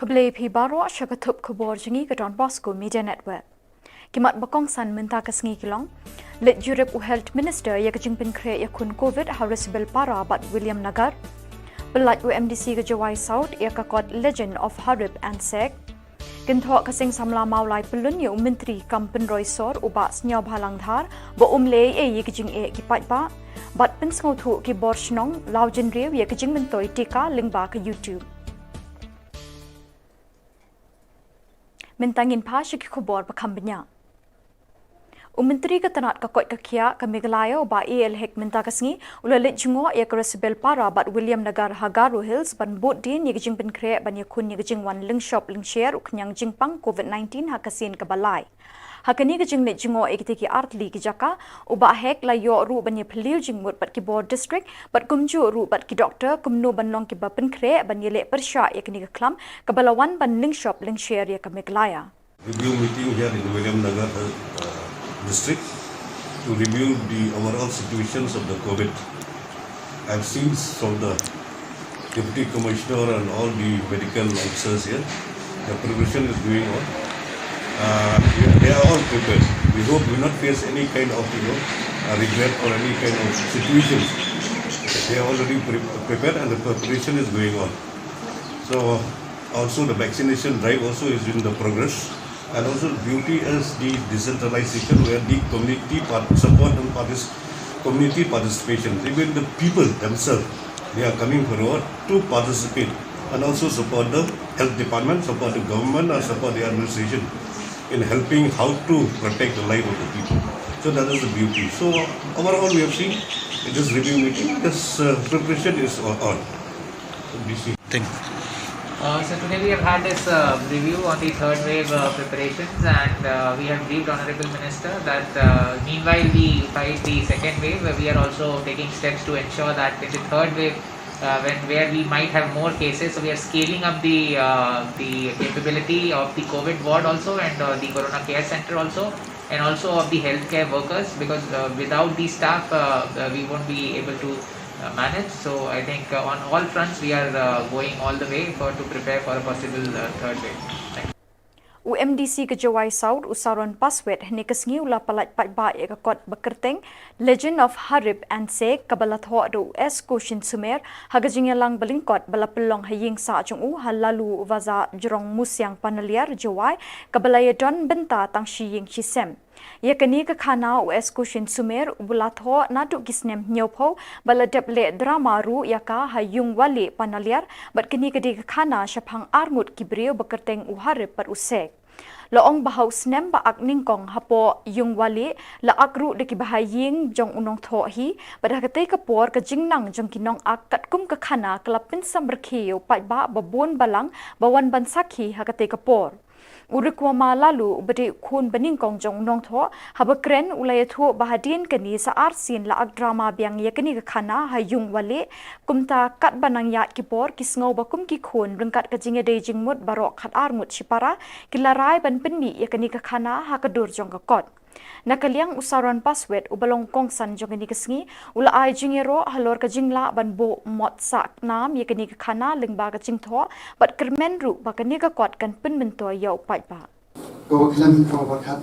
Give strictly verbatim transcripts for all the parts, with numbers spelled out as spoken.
Khublei phi baroh sha ka thup khubor jong ngi ka Don Bosco Media Network. Ki mat ba kongsan mynta ka sngi ki long: Leit jurip u Health Minister ïa ka jingpynkhreh ïakhun Covid ha Rosabel Para bad Williamnagar. Pyllait u MDC ka Jowai South ïa ka kot Legend of Harib and Sek. Kynthoh ka seng samla Mawlai pyllun ïa u Myntri kam pynroi sor u Bah Sniawbhalang Dhar ba um leh ei ei ïa ka jingeh ki paidbah. Bad pynsngewthuh ki bor shnong, law jynriew ïa ka jingmyntoi tika lyngba ka YouTube. Mynta ngin phai sha ki khubor ba kham bniah. U Myntri ka tnat ka koit ka khiah ka Meghalaya u Bah A L Hek mynta ka sngi u la leit jngoh ïa ka Rosabel Para bad Williamnagar ha Garo Hills ban bud dien ïa ka jingpynkhreh ban ïakhun ïa ka jingwan lyngshop lyngsher u khñiang jingpang Covid nineteen ha ka sien kaba lai. Ha kane ka jingleit jngoh ïa kitei ki artylli ki jaka, u Bah Hek la ïoh ruh ban ïaphylliew jingmut bad ki bor district bad kumjuh ruh bad ki doktor kumno ban long kiba pynkhreh ban ïaleh pyrshah ïa kane ka khlam kaba la wan ban lyngshop lyngsher ïa ka Meghalaya. Review meeting here in Williamnagar uh, district to review the overall situations of the Covid. I've seen from the Deputy Commissioner and all the medical officers here, the preparation is going on. Uh, they are all prepared. We hope we will not face any kind of you know, regret or any kind of situations. They are already pre- prepared and the preparation is going on. So also the vaccination drive also is in the progress. And also beauty is the decentralization where the community part- support and partic- community participation, even the people themselves, they are coming forward to participate and also support the health department, support the government, and support the administration in helping how to protect the life of the people. So that is the beauty. So overall, we have seen in this review meeting, this uh, preparation is on. Thank you. Uh, so today we have had this uh, review on the third wave uh, preparations, and uh, we have briefed Honorable Minister that uh, meanwhile we fight the second wave, uh, we are also taking steps to ensure that in the third wave, uh, when where we might have more cases, so we are scaling up the uh, the capability of the COVID ward also and uh, the Corona Care Center also, and also of the healthcare workers, because uh, without the staff, uh, uh, we won't be able to uh, manage. So I think uh, on all fronts we are uh, going all the way for to prepare for a possible uh, third wave. Thank you. U MDC ka Jowai South u Saron Paswet hynne ka sngi u la pyllait paidbah ïa ka kot ba kyrteng Legend of Harib and Sek kaba la thoh da u S Kushin Sumer ha ka jingïalang ba lyngkot ba la pynlong ha ïing sah jong u ha Lalu Vaza Jrong Musiang Panaliar Jowai kaba la ïadon bynta tang shi ïing shi sem. Ïa kane ka khana u S Kushin Sumer u la thoh naduh ki snem hynñiewphew bad la dep leh drama ruh ïa ka ha Yung Wali Panaliar bad kane ka dei ka khana shaphang arngut ki briew ba kyrteng u Harib bad u Sek. La ong ba ha u snem ba ak nyngkong hapoh Yung Wali la ak ruh da ki bahaïing jong u nongthoh hi bad ha katei ka por ka jingnang jong ki nongak katkum ka khana ka la pynsamrkhie ïa u paidbah ba bun balang ba wan ban sakhi ha katei ka por. U Rikwama Lalu uba dei u khun ba nyngkong jong u nongthoh haba kren u la ïathuh ba hadien kane sa arsien la ak drama biang ïa kane ka khana ha Yung Wali. Kumta katba nang ïaid ki por ki sngew ba kum ki khun ryngkat ka jingïadei jingmut baroh khatar ngut shipara ki la rai ban pynmih ïa kane ka khana ha ka dur jong ka kot. Na ka liang u Saron Paswet uba long kongsan jong kane ka sngi u la ai jingïaroh halor ka jinglah ban buh mot sah nam ïa kane ka khana lyngba ka jingthoh bad kyrmen ruh ba kane ka kot kan pynmyntoi ïa u paidbah. Ka wa khlem ka wa khat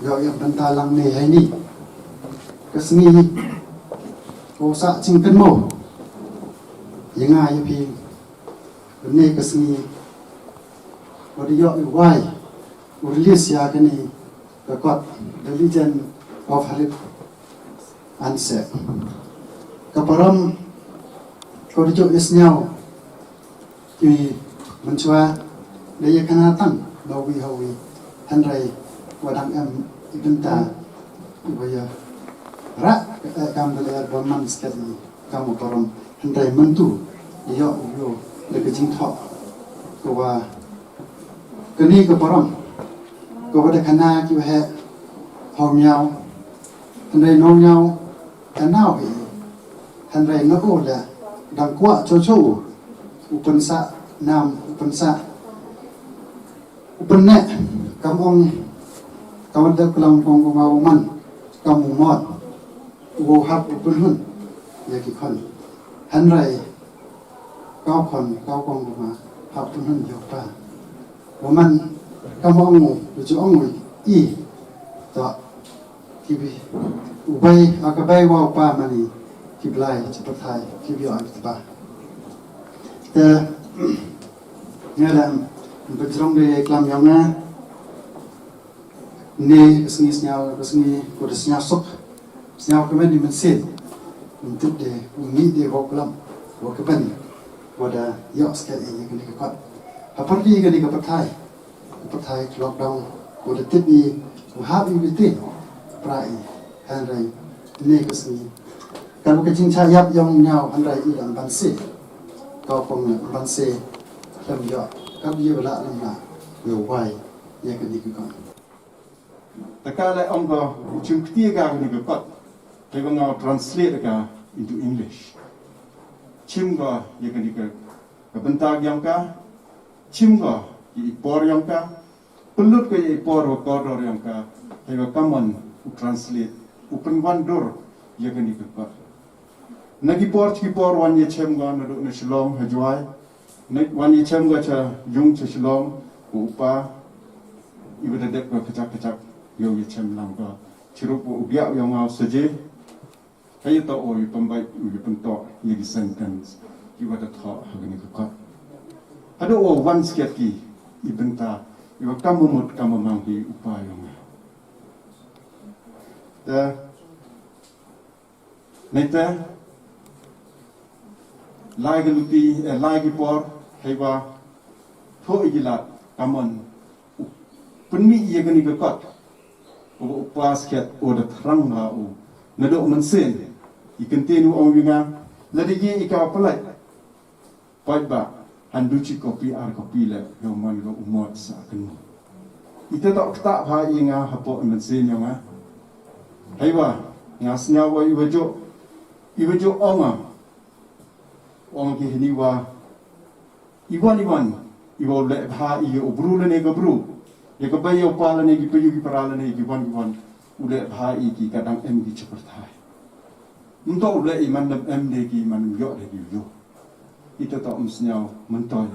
ïoh ïa bynta lang ne hai ni ka sngi ka wa sah jingkynmaw ïa nga ïa phi ne ka sngi wa da ïoh ïa wai u release ïa kane ka kot The Legend of Harib and Sek. Ka parom ka rujuk ïa sñiaw ki mynchwa da ïa kana tang da wi ha wi hynrei wa dang em i bynta i wa ïa rah ka eh kam da leh ba man sket i kam u parom hynrei myntu ïa u ïoh da ka jingthoh ka wa Kane ka parom ka wa da khana ki wa heh ha u miaw hynrei nongmiaw ka naw hi hynrei na u leh dang kwah chocho u u pynsah nam u pynsah u pynneh kam ong kam wa da klang kong u ma u man kam u mot u wow hap u pynhun ïa ki khon hynrei ka u khon ka u kong u ma Ha u pynhun ïa u pa. Wa man, kam ong u, u ju ong u i. To, ki bi, u bei, ha ka bei wa u pa mane, ki blai, ki pathai, ki bi ong ki ba. Te, nga dang, bajrong de klam ïa nga. Ne, ka sngi sñiaw, ka sngi, ko da sñiaw suk. Sñiaw ka men di mynsiem. Mynta de, u ngi de wa klam. Wa ka ben. Wa da, ïoh skhet ïa kani ka kot. Ha par di kani ka pathai. Ka pathai ka lockdown. Ko da tip i, u hap i biti. Pra i. Hynrei. Ne ka sngi. Kan ka jingcha ïap yong ñiaw hynrei i dang ban se. Ka pong ban se. Lam ïoh. Ka bi wala lam la. Ïoh wai. Ïa kani ka kot. Te ka leh ong ko, u chim kti ka kani ka kot. Te ba nga translate ka into English. Chim ko ïa kani ka, ka bynta yong ka. Chim ko ïa i por yong ka. Pynlut ko ïa i por wa kordor yong ka. Te ba kamon u translate. U pynwan dur ïa kani ka kot. Na ki por, ki por wan ïa chem ko, naduh na Shillong, ha Jowai. Na wan ïa chem ko cha yung cha Shillong, ko u pa. I wa da dep ko kachak kachak, ïoh ïa chem lang ko. Chirup u biak ïoh ngau saje. Ka ïa to o ïa pynbait, ïa pyntok, ïa ki sentence. I wa da thok, ha kani ka kot. Haduh o wan skhet ki, i bynta, i wa kam mut kam mang hi u pa ïoh ngau. Da, Nete, lai ki luti, eh, lai ki por, hei wa, thoh i ki lad, kamon, u pynmih ïa kani ka kot, u, u pas khet, u da thrang ba u, naduh mynsiem, i kyntien u ong ïa nga, lada i ka pynlait, Paidbah, han du chi kopi ar kopi leh, ïoh man ka u mot sa kynmaw. Ite toh ktah bha ïa nga hapoh mynsiem ïa nga. Hei wa, nga sñiaw wa i wa jooh, i wa jooh ong nga. Ong ki hini wa, i wan i wan, i wa u leh bha ïa u bru lane ka bru. Ïa ka bei ïa u pa lane ki payu ki para lane ki wan ki wan. U leh bha ïa ki ka dang em ki cha pyrthai. Mynta u leh i man dang em de ki man ym ïoh de ki ïoh. Ite toh ym sñiaw myntoi.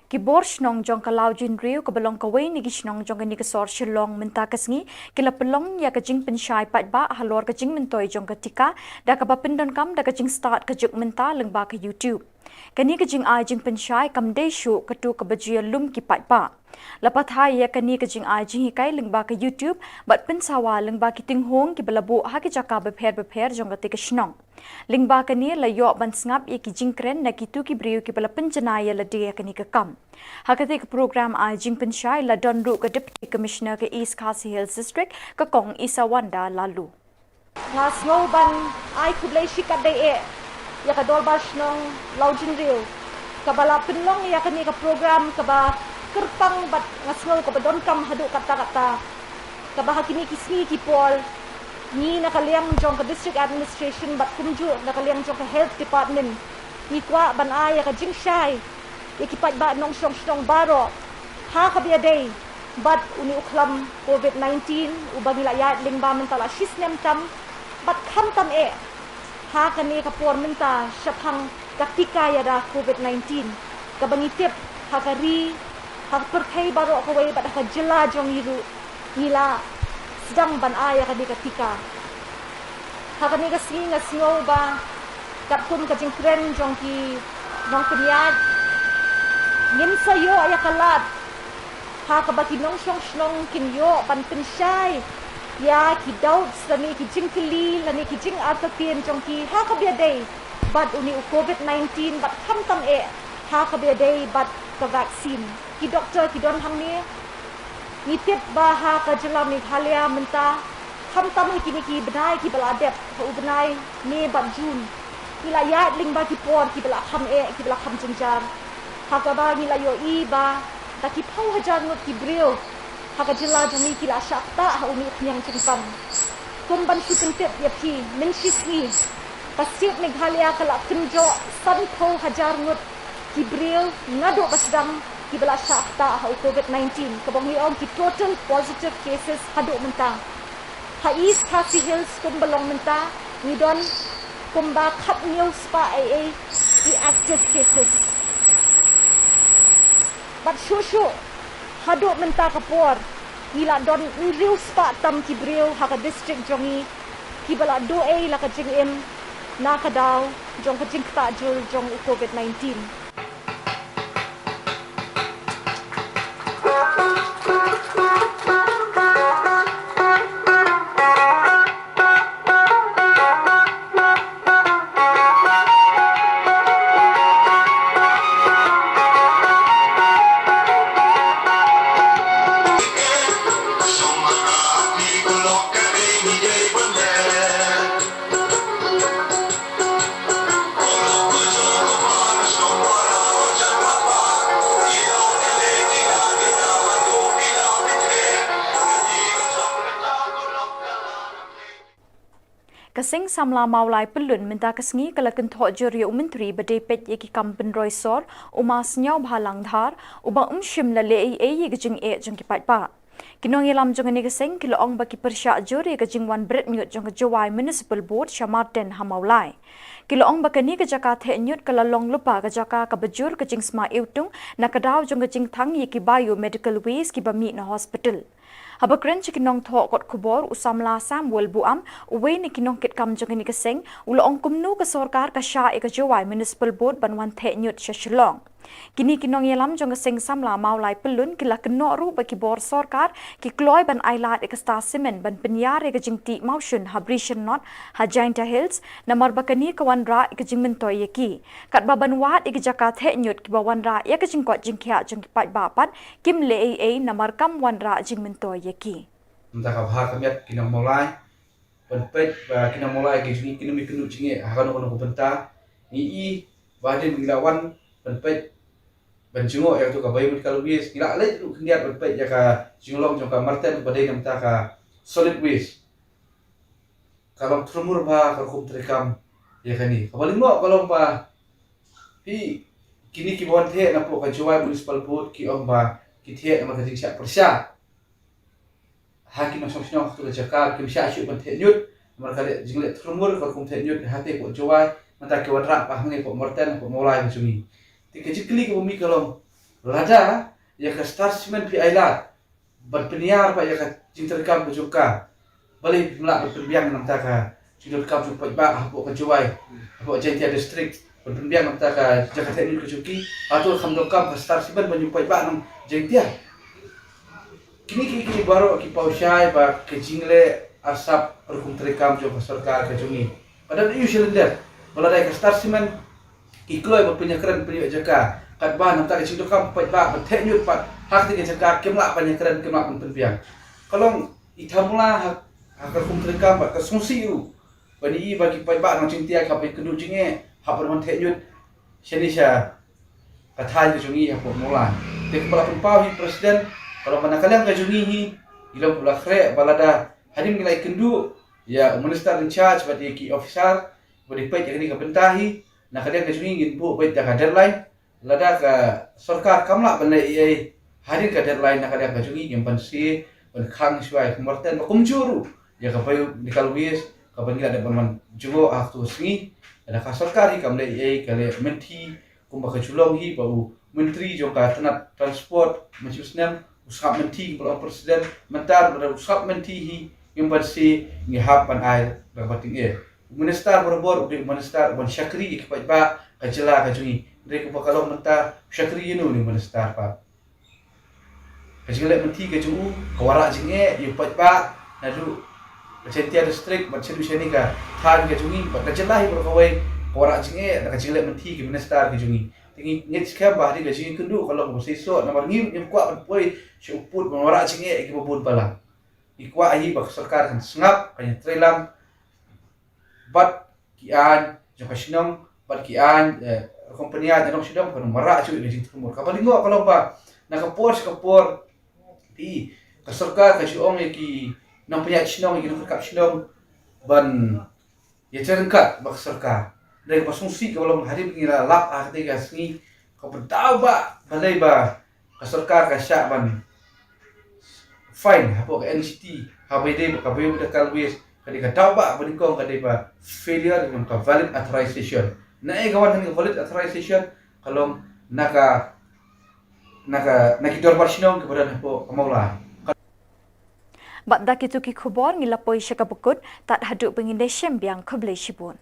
Ki bor shnong jong ka Lawjinriew kaba long kawei na ki shnong jong kani ka sor Shillong mynta ka sngi ki la pynlong ïa ka jingpynshai paidbah halor ka jingmyntoi jong ka tika da kaba pyndonkam da ka jingstad ka juk mynta lyngba ka YouTube. Kani ka jingai jingpynshai kam dei shuh katu kaba ju ïalum ki paidbah. La pathai ïa kani ka jingai jinghikai lyngba ka YouTube bad pynsawa lyngba ki tinghong kiba la buh ha ki jaka bapher bapher jong kata ka shnong. Lyngba kane la ïoh ban sngap ïa ki jingkren na kitu ki briew kiba la pynjanai ïa lade ïa kane ka kam. Ha kata ka program ai jingpynshai la don ruh ka Deputy Commissioner ka East Khasi Hills District, ka Kong Isawanda Laloo. Nga sngew ban ai khublei shikatdei eh ïa ka Dorbar Shnong Lawjinriew kaba la pynlong ïa kane ka program kaba kyrpang bad nga sngew kaba donkam haduh katta katta. Kaba ha kine ki sngi ki por, ngi na ka liang jong ka District Administration bad kumjuh na ka liang jong ka Health Department, ngi kwah ban ai ïa ka jingshai ïa ki paidbah nongshong shnong baroh ha kaba ïadei bad une u khlam covid nineteen uba ngi la ïaid lyngba mynta la shisnem tam, bad khamtam eh ha kane ka por mynta shaphang ka tika ïada covid nineteen kaba ngi tip ha ka ri, ha ka pyrthei baroh kawei bad ha ka jylla jong ngi ruh ngi la sdang ban ai ïa kane ka tika. Ha kane ka sngi nga sngew ba katkum ka jingkren jong ki nongpynïaid ngin sa ïoh ïa ka lad ha kaba ki nongshong shnong kin ïoh ban pynshai ïa ki doubts lane ki jingkylli lane ki jingartatien jong ki ha kaba ïadei bad une u covid nineteen bad khamtam eh ha kaba ïadei bad ka vaccine. Ki doktor ki don hangne, ngi tip ba ha ka jylla Meghalaya mynta khamtam ha kine ki bnai kiba la dep, ha u bnai May bad June, ngi la ïaid lyngba ki por kiba la kham eh, kiba la kham jynjar. Ha kaba ngi la ïohi ba da ki phew hajar ngut ki briew ha ka jylla jong ngi ki la shah ktah ha une u khñiang jingpang. Kum ban shu pyntip ïa phi, mynshisngi ka state Meghalaya ka la kynjoh sanphew hajar ngut ki briew naduh ba sdang kiba la shah ktah ha u covid nineteen, kaba ngi ong ki total positive cases haduh mynta. Ha East Khasi Hills kumba long mynta ngi don kumba khathynñiew spah eiei ki active cases. Shuh shuh haduh mynta ka por, ngi la don hynriew spah tam ki briew ha ka district jong ngi kiba la duh ei la ka jingim na ka daw jong ka jingktah jur jong u covid nineteen. Ka Seng Samla Mawlai Pyllun mynta ka sngi ka la kynthoh jur ïa u Myntri ba dei peit ïa ki kam pynroi sor, u Ma Sniawbhalang Dhar, uba um shym la leh ei ei ïa ka jingeh jong ki paidbah. Ki nongïalam jong kane ka seng ki la ong ba ki pyrshah jur ïa ka jingwan bret ñiut jong ka Jowai Municipal Board sha Marten ha Mawlai. Ki la ong ba kane ka jaka theh ñiut ka la long lypa ka jaka kaba jur ka jingsma iwtung na ka daw jong ka jingthang ïa ki biomedical waste kiba mih na hospital. Haba kren sha ki nongthoh kot khubor, u samla Samuel Buam, uwei na ki nongkitkam jong kane ka seng, u la ong kumno ka sorkar ka shah ïa ka Jowai Municipal Board ban wan theh ñiut sha Shillong. Kine ki nongïalam jong ka Seng Samla Mawlai Pyllun ki la kynnoh ruh ba ki bor sorkar ki kloi ban ailad ïa ka Star Cement ban pynïar ïa ka jingtih mawshun ha Brishan North ha Jaintia Hills, namar ba kane ka wanrah ïa ka jingmyntoi ïa ki. Katba ban wad ïa ka jaka theh ñiut kiba wanrah ïa ka jingkoit jingkhiah jong ki paidbah pat kim leh ei ei namar kam wanrah jingmyntoi ïa ki. Mynta ka bha ka miat ki nong Mawlai ban peit ba ki nong Mawlai ki jingïakynduh jingeh ha kano kano ka bynta. Ngi i ba hadien ngi la wan ban peit ban jngoh ïa katu ka biomedical waste, ngi la leit ruh khyndiat ban peit ïa ka jinglong jong ka Marten ba dei namar ka solid waste. Ka long tyrmur bha ka rukom treikam ïa kane. Kaba lyngdoh ka long ba phi, kine kiba wan theh napoh ka Jowai Municipal Board ki ong ba ki theh namar ka jingshah pyrshah ha ki nongshong shnong ha katu ka jaka, kim shah shuh ban theh ñiut namar ka leh jingleh tyrmur ka rukom theh ñiut ha te poh Jowai, mynta ki wanrah pat hangne poh Marten, poh Mawlai ka jong ngi. Te ka jingkylli kaba mih ka long, lada ïa ka Star Cement phi ailad ban pynïar pat ïa ka jingtreikam ka jong ka, balei phim lah ban pynbiang namar ka jingdonkam jong u paidbah hapoh ka Jowai, hapoh Jaintia District, ban pynbiang namar ka jaka theh ñiut ka jong ki? Hato kham donkam ka Star Cement ban ïa u paidbah nong Jaintia? Kine ki, ki baroh ki paw shai ba ka jingleh arsap rukom treikam jong ka sorkar ka jong ngi. Ka don ïa u shalyndet ba lada ïa ka Star Cement ki kloi ba pynïakren pynïoh jaka, katba namar ka jingdonkam u paidbah ban theh ñiut pat ha kata ka jaka, kim lah ban ïakren, kim lah ban pynbiang. Ka long i thamula ha, ha ka rukom treikam bad ka sngewsih ruh ba ngi i ba ki paidbah nong Jaintia ki hap ban ïakynduh jingeh, hap ban wan theh ñiut shane sha ka thaiñ ka jong ngi hapoh Mawlai. Te kumba la pynpaw hi President, ka long ba na ka liang ka jong ngi hi, ngi long kumba la khreh ba lada hadien ngi la ïakynduh ïa u Minister in charge bad ïa ki officer ba dei peit ïa kane ka bynta hi, na ka liang ka jong ngi ngin buh beit da ka deadline. Lada ka sorkar kam lah ban leh ei ei hadien ka deadline, na ka liang ka jong ngi ngim banse ban khang shuwa ïa ka Marten ba kumjuh ruh ïa ka biomedical waste kaba ngi la dep ban wan jngoh ha katu ka sngi. Lada ka sorkar hi kam leh ei ei, ka leh mynthi kumba ka ju long hi ba u Myntri jong ka tnat Transport mynta u snem u sngap mynthi kumba la ong President, mynta ruh lada u sngap mynthi hi ngim banse, ngi hap ban ai da kaba tyngeh. U Minister barabor u dei u Minister uban shakri ïa ki paidbah ka jylla ka jong ngi. Hynrei kumba ka long mynta, u shakri ïa uno une u Minister pat? Ka jingleh mynthi ka jong u ka wanrah jingeh ïa u paidbah naduh ka Jaintia District bad shaduh shane ka thaiñ ka jong ngi bad ka jylla hi baroh kawei, ka wanrah jingeh da ka jingleh mynthi ki Minister ki jong ngi. Te ngi ngeit skhem ba hadien ka jingïakynduh ka long kaba seisoh, namar ngi ruh ngim kwah ban poi sha u pud ban wanrah jingeh ïa kiba bun balang. Ngi kwah hi ba ka sorkar kan sngap, kan ïatreilang bad ki aiñ jong ka shnong bad ki aiñ, eh, rukom pynïaid na dong sha dong, kan wanrah shuh ïa ka jingtyrmur. Kaba lyngdoh ka long ba na ka por sha ka por, phi, ka sorkar ka ju ong ïa ki nongpynïaid shnong, ïa ki nongkyrkap shnong ban ïatrei ryngkat bad ka sorkar. Hynrei kaba sngewsih kaba long, hadien ba ngi la lap ha katei ka sngi, kaba daw bah balei ba ka sorkar ka shah ban fine hapoh ka N G T, haba ïadei bad ka biomedical waste, ka dei ka daw bah ba nyngkong ka dei ba failure jong ka valid authorization. Na ei ka wan hangne ka valid authorization? Ka long na ka na ka, na ki dorbar shnong kiba don hapoh ka Mawlai. Bad da kitu ki khubor ngi la poi sha kaba kut, tad haduh ba ngin da shim biang, khublei shibun.